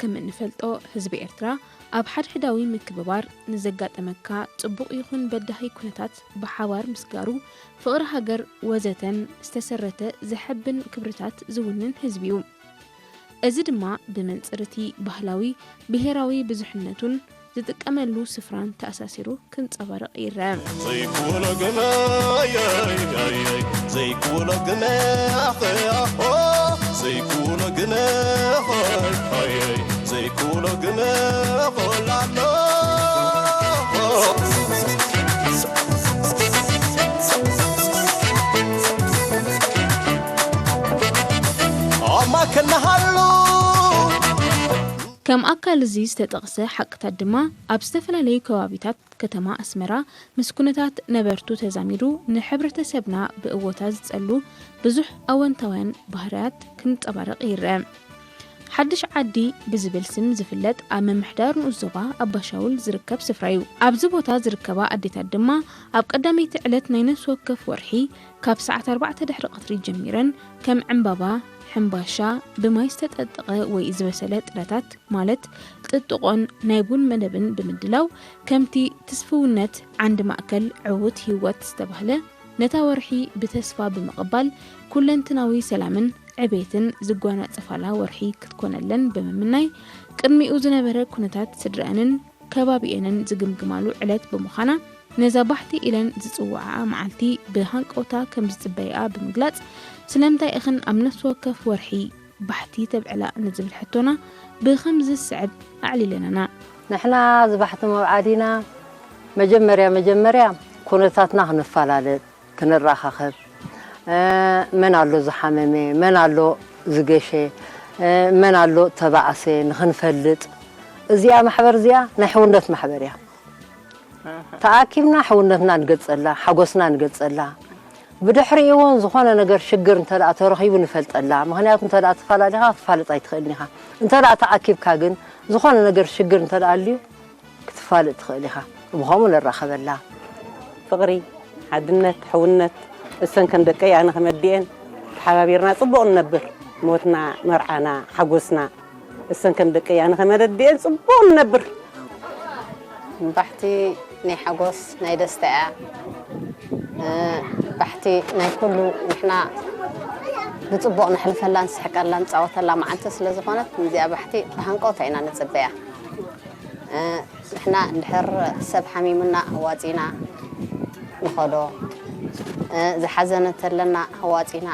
ከም እንፈልጦ ህዝቢ ኤርትራ ኣብ ሓድሕዳዊ ምክብባር፣ ንዘጋጠመካ ጽቡቕ ይኹን በዳሂ ኩነታት ብሓባር ምስጋሩ፣ ፍቕሪ ሃገር ወዘተን ዝተሰረተ ዘሐብን ክብርታት ዝውንን ህዝቢ እዩ። እዚ ድማ ብመንጽር እቲ ባህላዊ ብሄራዊ ብዙሕነቱን ዝጥቀመሉ ስፍራን ተኣሳሲሩ ክንጸባረቕ ይረአ። ዘይኩሎ ግመ፣ ኣይ፣ ኣይ፣ ኣይ፣ ዘይኩሎ ግመ፣ ኣኸ፣ ኣሆ፣ ዘይኩሎ ግመ፣ ኣኸ፣ ኣይ፣ ኣይ፣ ዘይኩሎ ግመ፣ ኾላሎ። ኣብ ማእከል መሃሉ። ከም ኣካል እዚ ዝተጠቕሰ ሓቅታት ድማ፣ ኣብ ዝተፈላለዩ ከባቢታት ከተማ ኣስመራ ምስ ኩነታት ነበርቱ ተዛሚዱ ንሕብረተሰብና ብእወታ ዝጸሉ ብዙሕ ኣወንታውያን ባህርያት ክንጸባረቕ ይረአ። ሓድሽ ዓዲ ብዝብል ስም ዝፍለጥ ኣብ ምምሕዳር ንኡስ ዞባ ኣባሻውል ዝርከብ ስፍራ እዩ። ኣብዚ ቦታ ዝርከባ ኣዴታት ድማ ኣብ ቀዳመይቲ ዕለት ናይ ነፍሲ ወከፍ ወርሒ ካብ ሰዓት ኣርባዕተ ድሕሪ ቀትሪ ጀሚረን ከም ዕምባባ፣ ሕምባሻ፣ ብማይ ዝተጠጥቀ ወይ ዝበሰለ ጥረታት ማለት ጥጥቖን ናይ ቡን መደብን ብምድላው ከምቲ ትስፍውነት ዓንዲ ማእከል ዕዉት ህይወት ዝተባህለ ነታ ወርሒ ብተስፋ ብምቕባል ኩለንትናዊ ሰላምን ዕቤትን ዝጓናጸፋላ ወርሒ ክትኮነለን ብምምናይ፣ ቅድሚኡ ዝነበረ ኩነታት ስድረአንን ከባቢኤንን ዝግምግማሉ ዕለት ብምዃና፣ ነዛ ባሕቲ ኢለን ዝጽውዓኣ መዓልቲ ብሃንቀውታ ከም ዝጽበይኣ ብምግላጽ፣ ስለምንታይ ኢኽን ኣብ ነፍሲ ወከፍ ወርሒ ባሕቲ ተብዕላ ንዝብል ሕቶና ብኸምዚ ዝስዕብ ኣዕሊለናና። ንሕና እዚ ባሕቲ መብዓሊና መጀመርያ መጀመርያ ኩነታትና ክንፈላለጥ፣ ክንረኻኸብ፣ እ፣ መን ኣሎ ዝሓመመ፣ መን ኣሎ ዝገሸ፣ እ፣ መን ኣሎ ተባእሰ ንኽንፈልጥ። እዚኣ ማሕበር እዚኣ ናይ ሕውነት ማሕበር እያ። ተኣኪብና ሕውነትና ንገልጸላ፣ ሓጎስና ንገልጸላ። ብድሕሪኡ እውን ዝኾነ ነገር ሽግር እንተ ደኣ ተረኺቡ ንፈልጠላ። ምኽንያቱ እንተ ደኣ ተፋላሊኻ ክትፋለጥ ኣይትኽእልን ኢኻ። እንተ ደኣ ተኣኪብካ ግን ዝኾነ ነገር ሽግር እንተ ደኣ ኣልዩ ክትፋለጥ ትኽእል ኢኻ። ብኸምኡ ንራኸበላ። ፍቕሪ፣ ሓድነት፣ ሕውነት፣ እሰን ከም ደቀይ ኣነ ከም ኣዲኤን ተሓባቢርና ጽቡቕ ንነብር። ሞትና፣ መርዓና፣ ሓጎስና፣ እሰን ከም ደቀይ ኣነ ከም ኣደዲኤን ጽቡቕ ንነብር። ባሕቲ ናይ ሓጎስ፣ ናይ ደስታ እያ። እ፣ ባሕቲ ናይ ኩሉ ንሕና ብጽቡቕ ነሕልፈላ፣ ንስሕቀላ፣ ንጻወተላ መዓልቲ ስለ ዝኾነት፣ ንዚኣ ባሕቲ ብሃንቀውታ ኢና ንጽበያ። እ፣ ንሕና እንድሕር ሰብ ሓሚሙና ኣዋጺና ንኸዶ፣ እ፣ ዝሓዘነ ተለና ኣዋጺና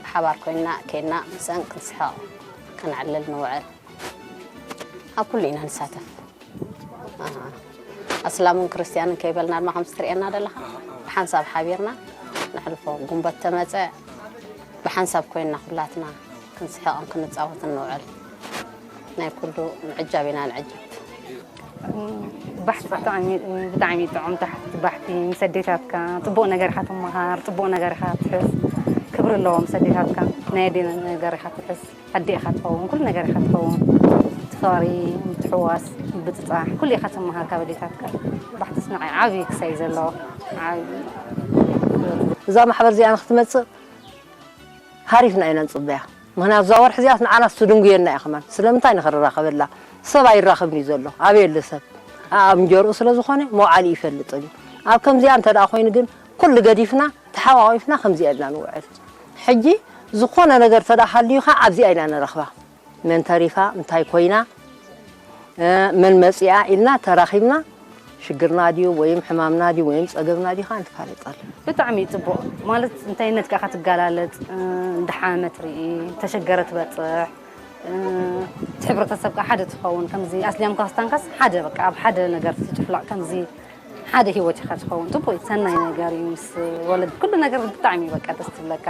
ብሓባር ኮይንና ከይድና ምስአን ክንስሕቕ ከነዕልል ንውዕል። ኣብ ኩሉ ኢና ንሳተፍ። ኣሃ። ኣስላምን ክርስትያንን ከይበልና ድማ ከምዚ ትርእየና ዘለኻ ብሓንሳብ ሓቢርና ነሕልፎ። ጉንበት ተመጸ ብሓንሳብ ኮይንና ኩላትና ክንስሕቕን ክንጻወትን ንውዕል። ናይ ኩሉ ምዕጃብ ኢና ንዕጅብ። ባሕቲ ብጣዕሚ፣ ብጣዕሚ ጥዑም ታሕቲ ባሕቲ ምስ ኣዴታትካ ጽቡቕ ነገር ኢኻ ትመሃር፣ ጽቡቕ ነገር ኢኻ ትሕዝ። ክብሪ ኣለዎ ምስ ኣዴታትካ ናይ ኣዴ ነገር ኢኻ ትሕዝ። ኣዴ ኢኻ ትኸውን፣ ኩሉ ነገር ኢኻ ትኸውን። እቲ ፍቕሪ፣ ምትሕውዋስ፣ ምብጽጻሕ፣ ኩሉ ኢኻ ትመሃር ካብ ኣዴታትካ። ባሕትስ ንዓይ ዓብዪ ክሳይ ዘለዎ፣ ዓብዪ። እዛ ማሕበር እዚኣ ንክትመጽእ ሃሪፍና ኢና ንጽበያ። ምኽንያቱ እዛ ወርሒ እዚኣስ ንዓናስ ትድንጉየና እያ ከማን። ስለምንታይ ንኽንራኸበላ? ሰብ ኣይራኸብን እዩ ዘሎ። ኣበይ ኣሎ ሰብ? ኣብ እንጀርኡ ስለ ዝኾነ መውዓሊ ይፈልጥን እዩ። ኣብ ከምዚኣ እንተ ደኣ ኮይኑ ግን ኩሉ ገዲፍና፣ ተሓቋቒፍና ከምዚኣ ኢልና ንውዕል። ሕጂ ዝኾነ ነገር እንተ ደኣ ሃልዩ ኸዓ ኣብዚኣ ኢና ንረኽባ። መን ተሪፋ፣ እንታይ ኮይና፣ እ፣ መን መጺኣ ኢልና ተራኺብና ሽግርና ድዩ ወይም ሕማምና ድዩ ወይም ጸገምና ድዩ ኸዓ ንፋለጠሉ። ብጣዕሚ እዩ ጽቡቕ። ማለት እንታይነትካ ኢኻ ትጋላለጽ፣ እ፣ እንዳ ሓመመ ትርኢ፣ ተሸገረ ትበጽሕ፣ እ፣ እቲ ሕብረተሰብ ከኣ ሓደ ትኸውን። ከምዚ ኣስልያም ካስታንካስ ሓደ በቃ ኣብ ሓደ ነገር ትጭፍለቕ፣ ከምዚ ሓደ ህይወት ኢኻ ትኸውን። ጽቡቕ እዩ፣ ሰናይ ነገር እዩ። ምስ ወለድ ኩሉ ነገር ብጣዕሚ እዩ በቃ ደስ ትብለካ።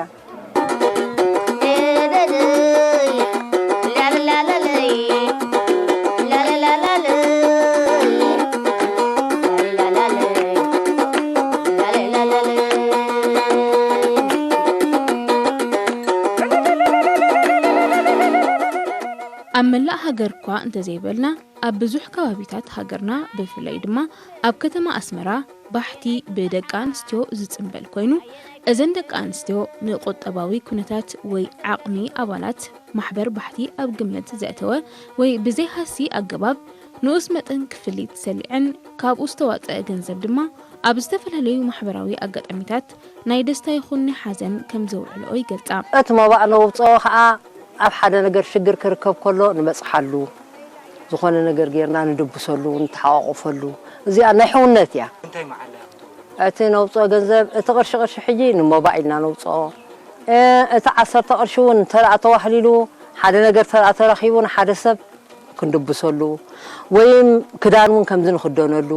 ኣብ መላእ ሃገር እኳ እንተዘይበልና፣ ኣብ ብዙሕ ከባቢታት ሃገርና፣ ብፍላይ ድማ ኣብ ከተማ ኣስመራ፣ ባሕቲ ብደቂ ኣንስትዮ ዝጽንበል ኮይኑ፣ እዘን ደቂ ኣንስትዮ ንቁጠባዊ ኩነታት ወይ ዓቕሚ ኣባላት ማሕበር ባሕቲ ኣብ ግምት ዘእተወ ወይ ብዘይሃሲ ኣገባብ ንኡስ መጠን ክፍሊት ሰሊዐን፣ ካብኡ ዝተዋጸአ ገንዘብ ድማ ኣብ ዝተፈላለዩ ማሕበራዊ ኣጋጣሚታት ናይ ደስታ ይኹን ናይ ሓዘን ከም ዘውዕልኦ ይገልጻ። እቲ መባእ ነውጽኦ ኸኣ ኣብ ሓደ ነገር ሽግር ክርከብ ከሎ ንበጽሓሉ፣ ዝኾነ ነገር ጌርና ንድብሰሉ፣ ንተሓቋቆፈሉ። እዚኣ ናይ ሕውነት እያ። እንታይ መዓላ እያ ክትውዕል? እቲ ነውጽኦ ገንዘብ፣ እቲ ቅርሺ ቅርሺ ሕጂ ንመባእ ኢልና ነውጽኦ። እ፣ እቲ ዓሰርተ ቅርሺ እውን እንተ ደኣ ተዋህሊሉ፣ ሓደ ነገር እንተ ደኣ ተረኺቡ ንሓደ ሰብ ክንድብሰሉ፣ ወይም ክዳን እውን ከምዚ ንኽደነሉ፣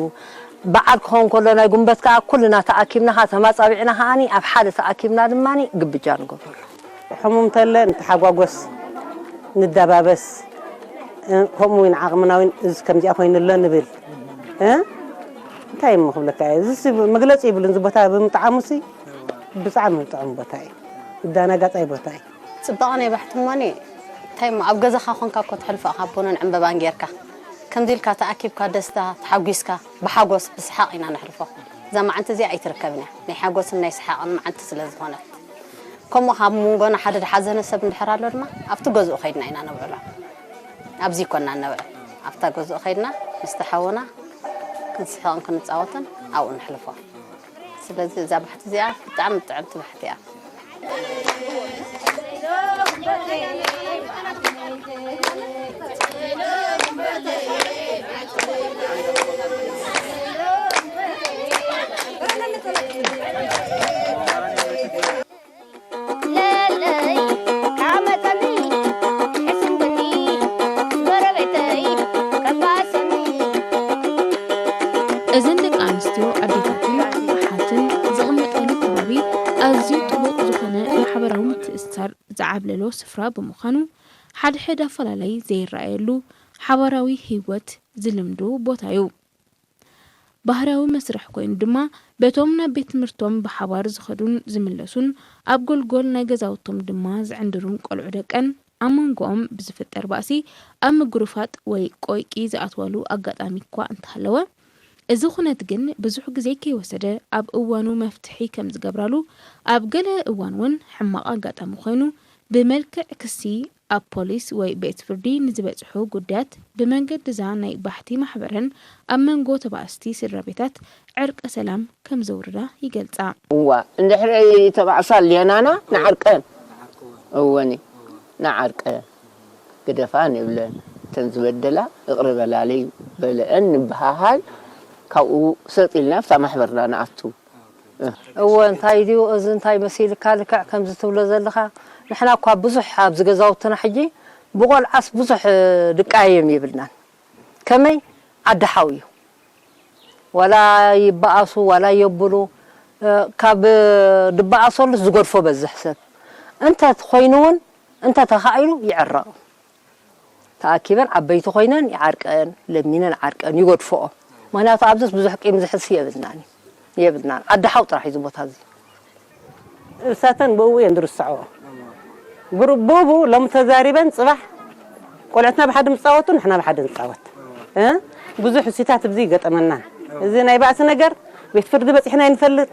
በዓል ክኸውን ከሎ ናይ ጉንበት ከኣ ኩልና ተኣኪብና ኸኣ ተማጻቢዕና ኸኣኒ ኣብ ሓደ ተኣኪብና ድማኒ ግብጃ ንገብረሉ። ሕሙም ተለ ንተሓጓጎስ፣ ንደባበስ፣ እ፣ ከምኡ እውን ዓቕምና እውን እዚ ከምዚኣ ኮይኑሎ ንብል። እ? እንታይ እሞ ክብለካ እየ? እዚስ መግለጺ ይብሉን፣ እዚ ቦታ ብምጥዓሙሲ ብጣዕሚ ጥዑም ቦታ እዩ። ዝደናጋጻይ ቦታ እዩ። ጽባቐ ናይ ባሕቲ እሞኒ እንታይ እሞ ኣብ ገዛኻ ኮንካ እኮ ተሕልፎ ኢኻ ቡንን ዕምበባን ጌርካ። ከምዚ ኢልካ ተኣኪብካ ደስታ ተሓጒስካ ብሓጎስ ብሰሓቕ ኢና ነሕልፎ። እዛ መዓልቲ እዚኣ ኣይትርከብን እያ። ናይ ሓጎስን ናይ ሰሓቕን መዓልቲ ስለ ዝኾነት። ከምኡ ካብ መንጎና ሓደ ዝሓዘነ ሰብ እንድሕር ኣሎ ድማ ኣብቲ ገዝኡ ከይድና ኢና ነብዕሎ። ኣብዚ ይኮና ነብዕል። ኣብታ ገዝኡ ከይድና ምስቲ ሓውና ክንስሕቕን ክንጻወትን ኣብኡ ነሕልፎ። ስለዚ እዛ ባሕቲ እዚኣ ብጣዕሚ ጥዕምቲ ባሕቲ እያ። ለለይ ካብ መጸኒ ሕስምኒ ጎረቤተይ ከባሰኒ። እዘን ደቂ ኣንስትዮ ኣዴታትን ኣሓትን ዝቕመጣሉ ከባቢ ኣዝዩ ጥቡቕ ዝኾነ ማሕበራዊ ምትእስሳር ዝዓብለሎ ስፍራ ብምዃኑ፣ ሓድሕድ ኣፈላላይ ዘይረኣየሉ ሓባራዊ ህይወት ዝልምዱ ቦታ እዩ። ባህርያዊ መስርሕ ኮይኑ ድማ፣ በቶም ናብ ቤት ትምህርቶም ብሓባር ዝኸዱን ዝምለሱን፣ ኣብ ጎልጎል ናይ ገዛውቶም ድማ ዝዕንድሩን ቆልዑ ደቀን፣ ኣብ መንጎኦም ብዝፍጠር ባእሲ ኣብ ምጉርፋጥ ወይ ቆይቂ ዝኣትዋሉ ኣጋጣሚ እኳ እንተሃለወ፣ እዚ ኩነት ግን ብዙሕ ግዜ ከይወሰደ ኣብ እዋኑ መፍትሒ ከም ዝገብራሉ፣ ኣብ ገለ እዋን እውን ሕማቕ ኣጋጣሚ ኮይኑ ብመልክዕ ክሲ ኣብ ፖሊስ ወይ ቤት ፍርዲ ንዝበጽሑ ጉዳያት ብመንገዲ እዛ ናይ ባሕቲ ማሕበረን ኣብ መንጎ ተባእስቲ ስድራ ቤታት ዕርቀ ሰላም ከም ዘውርዳ ይገልጻ። እዋ፣ እንድሕሪ ተባእሳ ኣልየናና ንዓርቀን። እወኒ፣ ንዓርቀን። ግደፋ ንብለን። እተን ዝበደላ ይቕረ በላልይ በለአን ንበሃሃል። ካብኡ ሰጥ ኢልና ኣብታ ማሕበርና ንኣቱ። እወ፣ እንታይ ድዩ እዚ፣ እንታይ መሲልካ ልክዕ ከምዚ ትብሎ ዘለኻ? ንሕና እኳ ብዙሕ ኣብዚ ገዛውትና ሕጂ ብቆልዓስ ብዙሕ ድቃየም የብልናን። ከመይ? ዓዲ ሓው እዩ። ዋላ ይበኣሱ፣ ዋላ የብሉ፣ እ፣ ካብ ድበኣሰሉስ ዝገድፎ በዝሕ ሰብ። እንተ ኮይኑ እውን፣ እንተ ተኻኢሉ ይዕረቕ። ተኣኪበን ዓበይቲ ኮይነን ይዓርቀን፣ ለሚነን ዓርቀን ይገድፍኦ። ምኽንያቱ ኣብዚስ ብዙሕ ቂም ዝሕዝ የብልናን እዩ። የብልናን። ዓዲ ሓው ጥራሕ እዩ እዚ ቦታ እዚ። እሳተን ብእኡ እየን ዝርስዐኦ። ብሩ-፣ ብኡ ሎሚ ተዛሪበን ጽባሕ ቆልዑትና ብሓደ ምጻወቱ ንሕና ብሓደ ንጻወት። እ? ብዙሕ እሲታት ኣብዚ ይገጠመና። እዚ ናይ ባእሲ ነገር ቤት ፍርዲ በጺሕና ይንፈልጥ።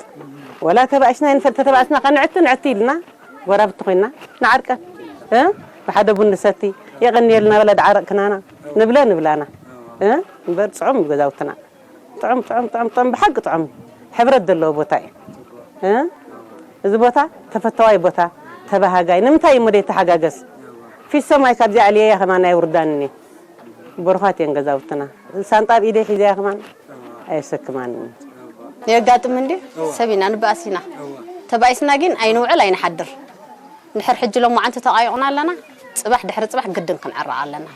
ወላ ተባእሽና ይንፈልጥ። ተተባእስና ከ ንዕቲ ንዕቲ ኢልና ጎራብቲ ኮይና ንዓርቀን። እ? ብሓደ ቡን ንሰቲ። የቐንየልና በላ ደዓረቅክናና። ንብለ ንብላና። እ? እምበር ጽዑም ገዛውትና። ጥዑም፣ ጥዑም፣ ጥዑም፣ ጥዑም፣ ብሓቂ ጥዑም ሕብረት ዘለዎ ቦታ እዩ። እ? እዚ ቦታ ተፈታዋይ ቦታ፣ ተባሃጋይ። ንምንታይ እሞ ዘይተሓጋገዝ? ፊሶ ማይ ካብዚኣ ኣልየያ ከማን ኣይውርዳንን እዩ። ብሩኻት እየን ገዛውትና። ሳንጣ ኣብ ኢደይ ሒዘያ ከማን ኣየሰክማንን እዩ። የጋጥም እንዲ ሰብ ኢና ንባእስ ኢና። ተባኢስና ግን ኣይንውዕል ኣይንሓድር። እንድሕር ሕጂ ሎማዓንቲ ተቓይቑና ኣለና፣ ጽባሕ ድሕሪ ጽባሕ ግድን ክንዕረቕ ኣለና።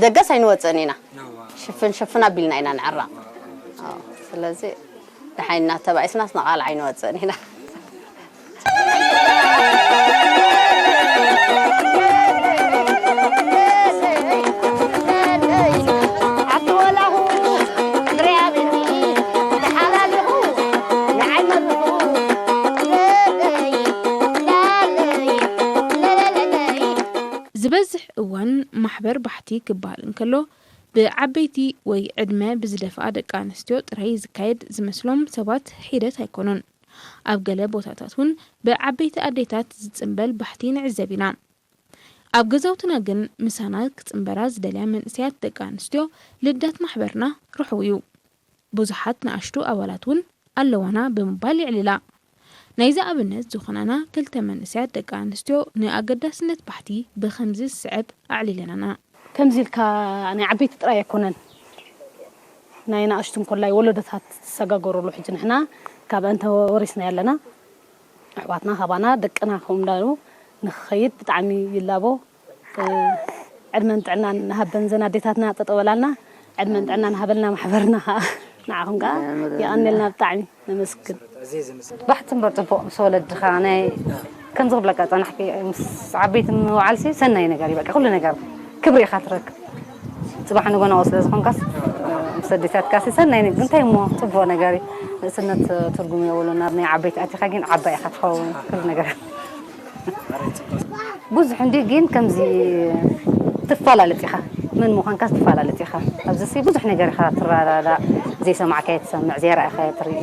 ደገስ ኣይንወጽእን ኢና። ሽፍን ሽፍን ኣቢልና ኢና ንዕረቕ። ኣዎ፣ ስለዚ ደሓይና ተባኢስናስ ንቓልዕ ኣይንወጽእን ኢና። ዝበዝሕ እዋን ማሕበር ባሕቲ ክበሃል እንከሎ፣ ብዓበይቲ ወይ ዕድመ ብዝደፍኣ ደቂ ኣንስትዮ ጥራይ ዝካየድ ዝመስሎም ሰባት ሒደት ኣይኮኑን። ኣብ ገለ ቦታታት እውን ብዓበይቲ ኣዴታት ዝጽንበል ባሕቲ ንዕዘብ ኢና። ኣብ ገዛውትና ግን ምሳና ክጽንበራ ዝደልያ መንእሰያት ደቂ ኣንስትዮ ልዳት ማሕበርና ርሑው እዩ። ብዙሓት ንኣሽቱ ኣባላት እውን ኣለዋና ብምባል የዕልላ። ናይዚ ኣብነት ዝኾናና ክልተ መንእሰያት ደቂ ኣንስትዮ ንኣገዳስነት ባሕቲ ብኸምዚ ዝስዕብ ኣዕሊለናና። ከምዚ ኢልካ ናይ ዓበይቲ ጥራይ ኣይኮነን፣ ናይ ንኣሽቱ እንኮላይ ወለዶታት ዝሰጋገሩሉ። ሕጂ ንሕና ካብ ኣንተ ወሪስና ኣለና። ኣሕዋትና ካባና ደቅና ከምኡ እንዳሉ ንክኸይድ ብጣዕሚ ይላቦ። እ፣ ዕድመን ጥዕናን ንሃበን ዘን ኣዴታትና ጠጠው በላልና። ዕድመን ጥዕናን ሃበልና ማሕበርና ከዓ። ንዓኹም ከዓ የቐንየልና፣ ብጣዕሚ ነመስግን። ባሕቲ እምበር ጽቡቕ ምስ ወለድኻ ናይ ከምዚ ክብለካ ጸናሕኪ ምስ ዓበይቲ ምውዓልሲ ሰናይ ነገር እዩ። በቃ ኩሉ ነገር ክብሪ ኢኻ ትረክብ። ጽባሕ ንጎናኡ ስለ ዝኾንካስ ምስ ኣዴታትካሲ ሰናይ ነገር እንታይ እሞ ጽቡቕ ነገር እዩ። ንእስነት ትርጉም የብሉን። ናብ ናይ ዓበይቲ ኣቲኻ ግን ዓባይ ኢኻ ትኸውን ኩሉ ነገር። ብዙሕ እንዲ ግን ከምዚ ትፈላለጥ ኢኻ፣ መን ምዃንካ ትፈላለጥ ኢኻ። ኣብዚ ሲ ብዙሕ ነገር ኢኻ ትረዳዳእ፣ ዘይሰማዕካዮ ትሰምዕ፣ ዘይረኣኻዮ ትርኢ፣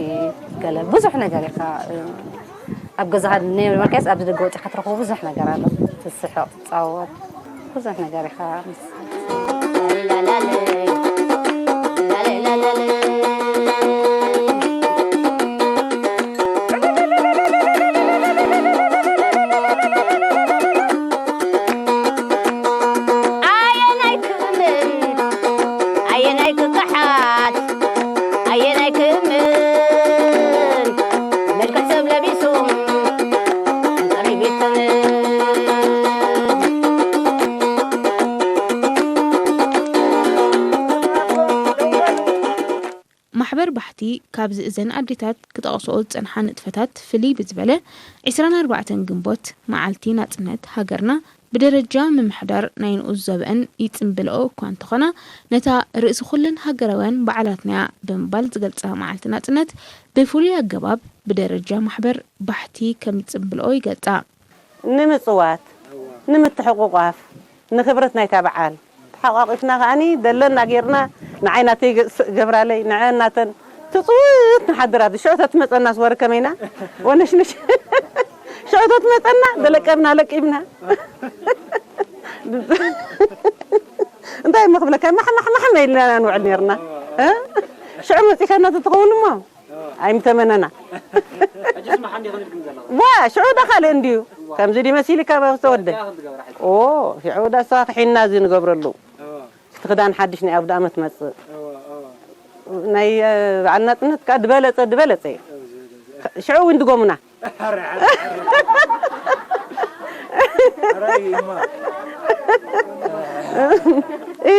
ገለ ብዙሕ ነገር ኢኻ። ኣብ ገዛኻ ነይበልካስ ኣብዚ ደገ ወጺኻ ትረኽቦ ብዙሕ ነገር ኣሎ። ትስሕቕ፣ ትጻወት፣ ብዙሕ ነገር ኢኻ። ኣየናይ ክእምን፣ ኣየናይ ክከሓት፣ ኣየናይ ክእምን፣ መልክዕ ሰብ ለቢሶም፣ ኣንጻር ቤት ተመን። ማሕበር ባሕቲ ካብዚ እዘን ኣዴታት ክጠቕስኦ ዝጸንሓ ንጥፈታት ፍልይ ብዝበለ፣ ዕስራን ኣርባዕተን ግንቦት መዓልቲ ናጽነት ሃገርና ብደረጃ ምምሕዳር ናይ ንኡስ ዘበአን ይጽንብልኦ እኳ እንተኾና፣ ነታ ርእሲ ኩለን ሃገራውያን በዓላትና'ያ ብምባል ዝገልጻ መዓልቲ ናጽነት ብፍሉይ ኣገባብ ብደረጃ ማሕበር ባሕቲ ከም ዝጽንብልኦ ይገልጻ። ንምጽዋት፣ ንምትሕቑቋፍ፣ ንኽብረት ናይታ በዓል ተሓቋቒፍና ከኣኒ ደለና ጌርና፣ ንዓይ ናተይ ገ-፣ ስ-፣ ገብራለይ፣ ንዐን ናተን ትጽውት ንሓድር። ኣብዚ ሽዑ ተትመጸናስ ወረ ከመይና? ወነሽነሽ። ሽዑ ተትመጸና፣ ደለቀብና፣ ለቂብና። እንታይ እሞ ክብለካ? ማሕ፣ ማሕ፣ ማሕ ኢልና ኢና ንውዕል ኔርና። እ? ሽዑ መጺኻና ተትኸውን እሞ። ኣይምተመነና። ሕጂስ መሓን ዲኺ ንድግም ዘለኹ? ዋ፣ ሽዑ ዳ ካልእ እንድዩ። ከምዚ ድዩ መሲልካ ዝተወደ? እንታይ ኢኺ ትገብራ ሕጂ? ኦ፣ ሽዑ ዳ እሳ ክሒንና እዚ ንገብረሉ። እዎ። እቲ ክዳን ሓድሽ ናይ ኣብዳ ኣመት መጽእ። እዎ፣ እዎ። ናይ፣ እ፣ በዓል ናጽነት ከኣ ዝበለጸ፣ ዝበለጸ እዩ። እዎ፣ ዝበለጸ። ሽዑ እውን ድጎሙና። ኣረ፣ ኣረ፣ ኣረ። ኣረ፣ ይማ። እ፣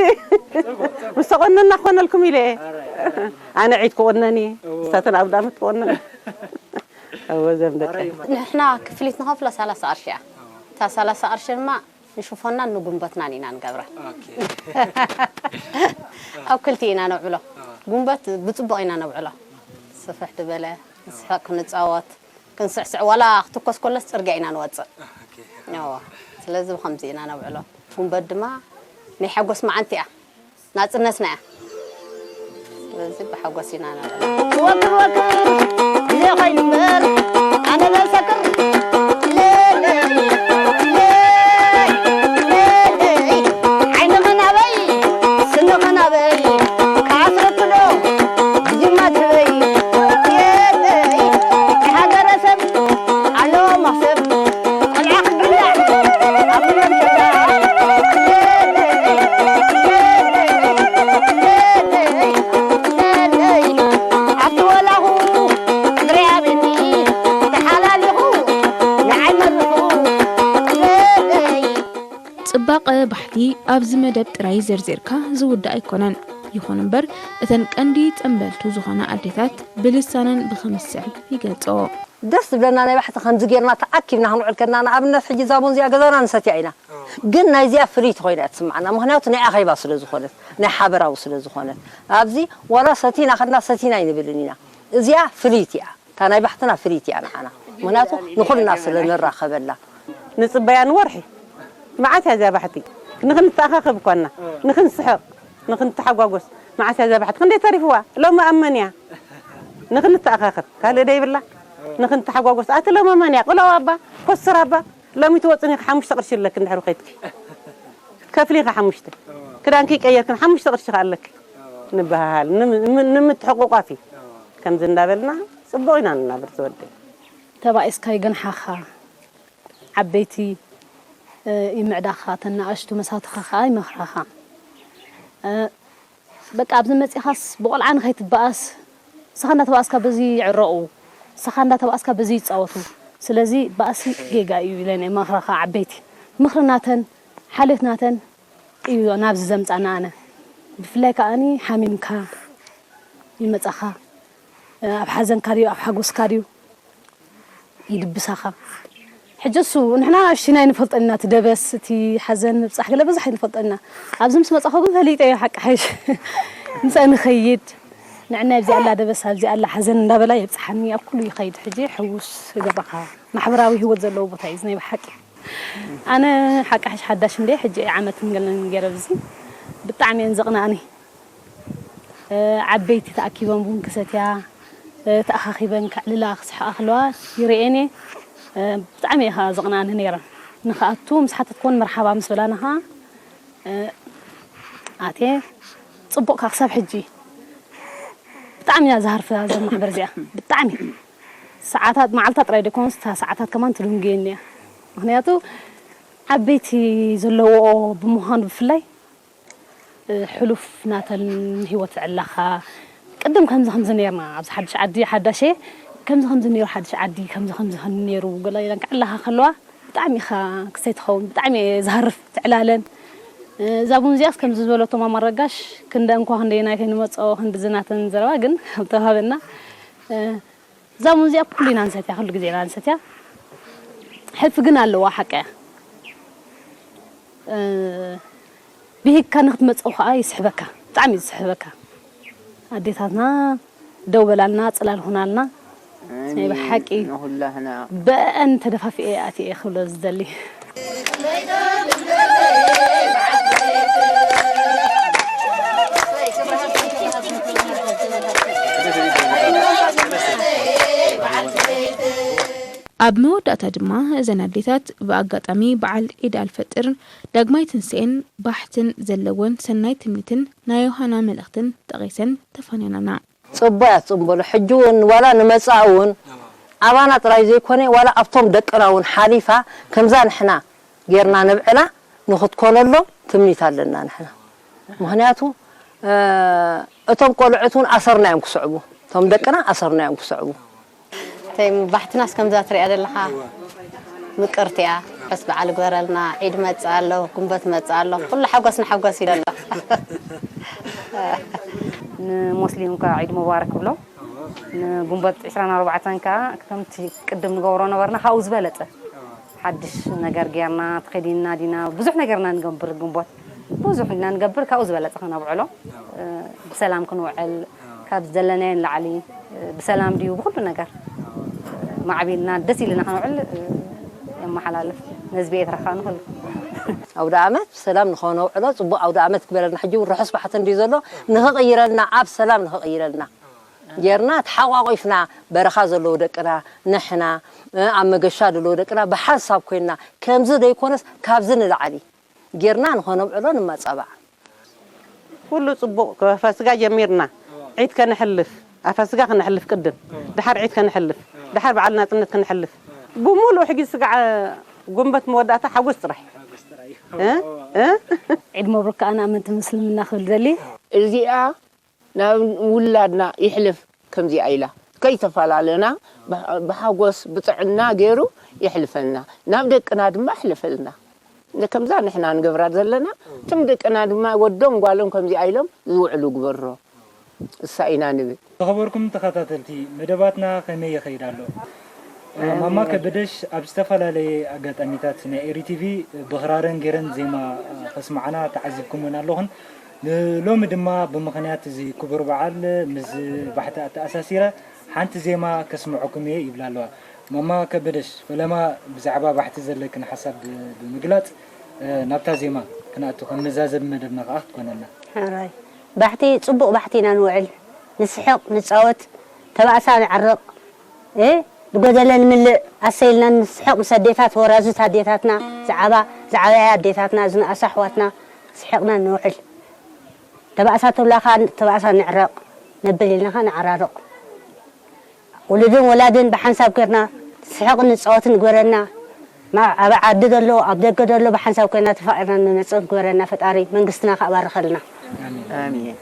ምስ ተቆነና ክኾነልኩም ኢለ እየ። ኣረ፣ ኣረ። ኣነ ዒድ ክቑነን እየ፣ እዎ። ንሳተን ኣብ ዳመት ክቑነን። እዎ፣ ዘም ደቀ። ኣረ፣ ይማ። ንሕና ክፍሊት ንኸፍሎ ሰላሳ ቅርሺ እያ። እዎ። እታ ሰላሳ ቅርሺ ድማ ንሽፎናን ንጉንበትናን ኢና ንገብራ። ኦኬ። ኣብ ክልቲኡ ኢና ነውዕሎ። እዎ። ጉንበት ብጽቡቕ ኢና ነውዕሎ። ስፍሕ ዝበለ፣ ንስሕቕ፣ ክንጻወት፣ ክንስዕስዕ፣ ዋላ ክትኮስ ከሎስ ጽርግያ ኢና ንወጽእ። ኦኬ። እዎ። ስለዚ ብኸምዚ ኢና ነውዕሎ። ጉንበት ድማ ናይ ሓጎስ መዓልቲ እያ። ናጽነትና እያ። ስለዚ ብሓጎስ ኢና ንዕልል። ክወክል ወክል ግዜ ኸይኑ እምበር ኣነ ዘሰክር። ለለይ፣ ለለይ፣ ለለይ። ዓይንኺ ናበይ፣ ስንኺ ናበይ፣ ክኣስረኪ ዶ ብጅማ ትህበይ። ለለይ፣ ናይ ሃገረ ሰብ ኣለዎ መኽሰብ። ጽባቐ ባሕቲ ኣብዚ መደብ ጥራይ ዘርዚርካ ዝውዳእ ኣይኮነን። ይኹን እምበር፣ እተን ቀንዲ ጸንበልቱ ዝኾና ኣዴታት ብልሳነን ብኸምዚ ዝስዕብ ይገልጽኦ። ደስ ዝብለና ናይ ባሕቲ ከምዚ ጌርና ተኣኪብና ክንውዕል ከለና፣ ንኣብነት ሕጂ እዛ ቡን እዚኣ ገዛና ንሰትያ ኢና። ኣዎ። ግን ናይዚኣ ፍልይቲ ኮይና እያ ትስምዓና። ምኽንያቱ ናይ ኣኼባ ስለ ዝኾነት፣ ናይ ሓበራዊ ስለ ዝኾነት። ኣብዚ ዋላ ሰቲና ከድና ሰቲና ኣይንብልን ኢና። እዚኣ ፍልይቲ እያ። እታ ናይ ባሕትና ፍልይቲ እያ ንዓና። ምኽንያቱ ንኹልና ስለ ንራኸበላ። ንጽበያ ንወርሒ። መዓት እያ እዚኣ ባሕቲ። ንኽንተኣኻኸብ እኳ እና፣ ንኽንስሕቕ። ንኽንተሓጓጎስ። መዓስ እያ እዛ ባሕቲ ክንደይ ተሪፍዋ? ሎሚ ኣብ መን እያ? ንኽንተኣኻኸብ ካልእ ዶ ይብላ? ንኽንተሓጓጎስ። ኣቲ ሎሚ መን እያ? ቅልኦ ኣባ፣ ኮስር ኣባ፣ ሎሚ ትወፅን ኢኺ ሓሙሽተ ቅርሺ ኣለኪ እንድሕር ከይድኪ። ከፍሊ ኢኺ ሓሙሽተ። ክዳንኪ ቀየርክን ሓሙሽተ ቅርሺ ከ ኣለኪ። ንበሃሃል። ንም-፣ ንም-፣ ንምትሕቑቋፍ እዩ። ከምዚ እንዳበልና ፅቡቕ ኢና ንናብር ዝወደይ። ተባኢስካ ይገንሓኻ። ዓበይቲ፣ እ፣ ይምዕዳኻ፣ ተን ንኣሽቱ መሳትኻ ኸኣ ይመኽራኻ። እ፣ በቃ ኣብዚ መጺኻስ ብቆልዓ ንኸይትበኣስ፣ ንስኻ እንዳተባኣስካ በዚ ይዕረቑ፣ ንስኻ እንዳተባኣስካ በዚ ይጻወቱ። ስለዚ ባእሲ ጌጋ እዩ ኢለን ይመኽራኻ ዓበይቲ። ምኽሪ ናተን፣ ሓልዮት ናተን እዩ ናብዚ ዘምጻና ኣነ። ብፍላይ ከኣኒ ሓሚምካ ይመጻኻ፣ እ፣ ኣብ ሓዘንካ ድዩ፣ ኣብ ሓጎስካ ድዩ፣ ይድብሳኻ። ሕጂ እሱ ንሕና ንኣሽቱና ኣይንፈልጦን ኢና፣ እቲ ደበስ፣ እቲ ሓዘን ምብጻሕ ገለ ብዙሕ ኣይንፈልጦን ኢና። ኣብዚ ምስ መጻኹ ግን ፈሊጠዮ ሓቂ ሓይሽ። ምስኣ ንኸይድ፣ ንዕና ኣብዚ ኣላ ደበስ፣ ኣብዚ ኣላ ሓዘን እንዳበላ የብጽሓኒ፣ ኣብ ኩሉ ይኸይድ። ሕጂ ሕውስ ይገብረኻ። ማሕበራዊ ህይወት ዘለዎ ቦታ እዩ እዚ ናይ ብሓቂ። ኣነ ሓቂ ሓይሽ ሓዳሽ እንደ ሕጂ ዓመት ገለን ገይረ ኣብዚ ብጣዕሚ እየን ዘቕንኣኒ። እ፣ ዓበይቲ ተኣኪቦም ቡን ክሰትያ፣ እ፣ ተኣኻኺበን ከዕልላ ክስሕቓ ከለዋ ይርእየን እየ። እ፣ ብጣዕሚ እየ ኸኣ ዘቕንኣኒ ነይረን። ንኽኣቱ ምስ ሓተትክወን መርሓባ ምስ በላና ኸኣ፣ እ፣ ኣትየ። ጽቡቕ ከኣ ክሳብ ሕጂ ብጣዕሚ እያ ዝሃርፋ እዛ ማሕበር እዚኣ። ብጣዕሚ ሰዓታት፣ መዓልታት ጥራይ ደይኮነስ እታ ሰዓታት ከማን ትድንጉየኒ እያ። ምኽንያቱ ዓበይቲ ዘለዎኦ ብምዃኑ ብፍላይ እ፣ ሕሉፍ ናተን ህይወት ዝዕላኻ። ቅድም ከምዚ ከምዚ ነይርና፣ ኣብዚ ሓድሽ ዓዲ ሓዳሸ፣ ከምዚ ከምዚ ነይሩ ሓድሽ ዓዲ፣ ከምዚ ከምዚ ከም ነይሩ ገለ ኢለን ክዕላኻ ከለዋ፣ ብጣዕሚ ኢኻ ክስተይ ትኸውን፣ ብጣዕሚ እየ ዝሃርፍ ትዕላለን። እ፣ እዛ ቡን እዚኣስ ከምዚ ዝበለቶ ማማ ረጋሽ፣ ክንደ እንኳ ክንደየናይ ከይንመጾ፣ ክንዲ ዝናተን ዘረባ ግን ተዋህበና። እ፣ እዛ ቡን እዚኣ ኩሉ ኢና ንሰትያ፣ ኩሉ ግዜ ኢና ንሰትያ። ሕልፊ ግን ኣለዋ፣ ሓቀ እያ። እ፣ ብሂግካ ንክትመጽእ ከኣ ይስሕበካ፣ ብጣዕሚ እዩ ዝስሕበካ። ኣዴታትና ደው በላልና፣ ጽላል ኹናልና። ናይ ብሓቂ ንኹላህና። ብአን ተደፋፊኤ ኣትየ ክብሎ ዝደሊ። ኣብ መወዳእታ ድማ እዘን ኣዴታት ብኣጋጣሚ በዓል ዒድ ኣልፈጥር፣ ዳግማይ ትንሳኤን ባሕትን ዘለወን ሰናይ ትምኒትን ናይ ዮሃና መልእኽትን ጠቒሰን ተፋንያናና። ጽቡያት ጽምበሎ ሕጂ እውን ዋላ ንመጻእ እውን ኣባና ጥራይ ዘይኮነ ዋላ ኣብቶም ደቅና እውን ሓሊፋ ከምዛ ንሕና ጌርና ነብዕላ ንኽትኮነሎም ትምኒት ኣለና ንሕና። ምኽንያቱ፣ እ፣ እቶም ቆልዑት እውን ኣሰርና እዮም ክስዕቡ። እቶም ደቅና ኣሰርና እዮም ክስዕቡ። ተይ፣ ባሕትናስ ከምዛ ትሪኣ ዘለኻ ምቅርቲ እያ። ርሑስ በዓል ግበረልና። ዒድ መጽእ ኣሎ፣ ጉንበት መጽእ ኣሎ። ኩሉ ሓጎስ ንሓጎስ ኢለ ኣሎ። ንሞስሊም እንኳ ዒድ ሙባረክ ብሎ። ንጉንበት ዕስራን ኣርባዕተን ከኣ ከምቲ ቅድም ንገብሮ ነበርና፣ ካብኡ ዝበለጸ ሓድሽ ነገር ጌርና ተኸዲንና ዲና ብዙሕ ነገርና ንገብር። ግንቦት ብዙሕ ኢና ንገብር፣ ካብኡ ዝበለጸ ከነብዕሎ፣ እ፣ ብሰላም ክንውዕል፣ ካብ ዘለናዮ ንላዕሊ፣ እ፣ ብሰላም ድዩ ብኹሉ ነገር፣ እ፣ ማዕቢልና ደስ ኢልና ክንውዕል፣ እ፣ የመሓላልፍ። ነዚ ብኤትራ ከኣ ንኹሉ። ኣውደ ኣመት ብሰላም ንኸነውዕሎ፣ ጽቡቕ ኣውደ ኣመት ክበረልና። ሕጂ እውን ርሑስ ባሕቲ እንድዩ ዘሎ፣ ንኽቕይረልና፣ ኣብ ሰላም ንኽቕይረልና ጌርና ተሓቋቒፍና፣ በረኻ ዘለዉ ደቅና፣ ንሕና፣ እ፣ ኣብ መገሻ ዘለዉ ደቅና ብሓንሳብ ኮይንና፣ ከምዚ ደይኮነስ ካብዚ ንላዕሊ ጌርና ንኸነብዕሎ ንማጸባዕ። ኩሉ ጽቡቕ፣ ከፋስጋ ጀሚርና፣ ዒድ ከነሕልፍ፣ ኣፋስጋ ከነሕልፍ ቅድም፣ ድሓር ዒድ ከነሕልፍ፣ ድሓር በዓል ናጽነት ከነሕልፍ፣ ብምሉእ ሕጂ ስጋዕ ጉንበት መወዳእታ ሓጎስ ጥራሕ። እ? እ? ዒድ መብሩክ ከኣ ንኣመንቲ ምስልምና ክብል ደሊ። እዚኣ ናብ ውላድና ይሕልፍ ከምዚኣ ኢላ ከይተፈላለና ብሓ-፣ ብሓጎስ ብጥዕና ገይሩ የሕልፈልና፣ ናብ ደቅና ድማ ኣሕልፈልና። ን-፣ ከምዛ ንሕና ንገብራ ዘለና እቶም ደቅና ድማ ወዶም ጓሎም ከምዚኣ ኢሎም ዝውዕሉ ግበሮ። እሳ ኢና ንብል። ዝኸበርኩም ተኸታተልቲ፣ መደባትና ከመይ ይኸይድ ኣሎ? ማማ ከበደሽ ኣብ ዝተፈላለየ ኣጋጣሚታት ናይ ኤሪ ቲቪ ብኽራረን ገይረን ዜማ ከስምዓና ተዓዚብኩመን ኣለኹን። ንሎሚ ድማ ብምኽንያት እዚ ክቡር በዓል ምስ ባሕቲ ኣተኣሳሲረ ሓንቲ ዜማ ከስምዐኩም እየ ይብላ ኣለዋ። ማማ ከበደሽ፣ ፈለማ ብዛዕባ ባሕቲ ዘለክን ሓሳብ ብ-፣ ብምግላጽ፣ ናብታ ዜማ ክንኣቱ ከም መዛዘሚ መደብና ከኣ ክትኮነና። ሕራይ። ባሕቲ፣ ጽቡቕ ባሕቲ ኢና ንውዕል። ንስሕቕ፣ ንጻወት፣ ተባእሳ ንዕረቕ። እ፣ ዝጎደለ ንምልእ፣ ኣሰይ ኢልና ንስሕቕ ምስ ኣዴታት፣ ወራዙት ኣዴታትና፣ ዝዓባ፣ ዝዓበያ ኣዴታትና፣ ዝነኣሳ ኣሕዋትና፣ ስሒቕና ንውዕል። ተባእሳ ተብላ ከኣ ተባእሳ ንዕረቕ፣ ነብል ኢልና ከኣ ንዓራርቕ። ውሉድን ወላድን ብሓንሳብ ጌርና ንስሕቕን ንጻወትን ንግበረና። ማ-፣ ኣብ ዓዲ ዘሎ፣ ኣብ ደገ ዘሎ ብሓንሳብ ኮይና ተፋቒርና ንመጽእ ንግበረና። ፈጣሪ መንግስትና ከኣ ባርኸልና። ኣሜን።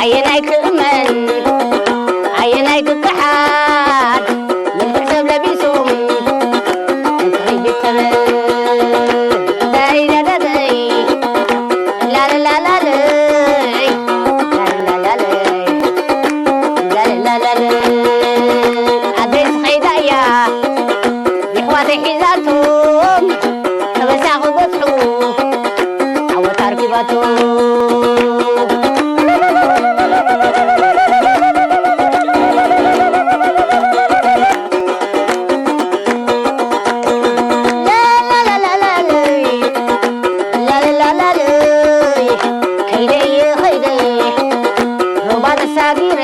ኣየናይ ክእመን ኣየናይ ክከሓድ መልክዕ ሰብ ለቢሶም እንታይ ቤት ተበል እንታይ ደደደይ ላላላላለይ ላላላላለይ ላላላላለይ ኣደይ ዝኸይዳ እያ የሕዋተይ ሒዛቶም ከበሳ ክበጽሑ ዓወት ኣርኪባቶ። ላላላላላይ፣ ላላላላላይ፣ ከይደየ፣ ከይደየ፣ ሩባ ተሳጊረ፣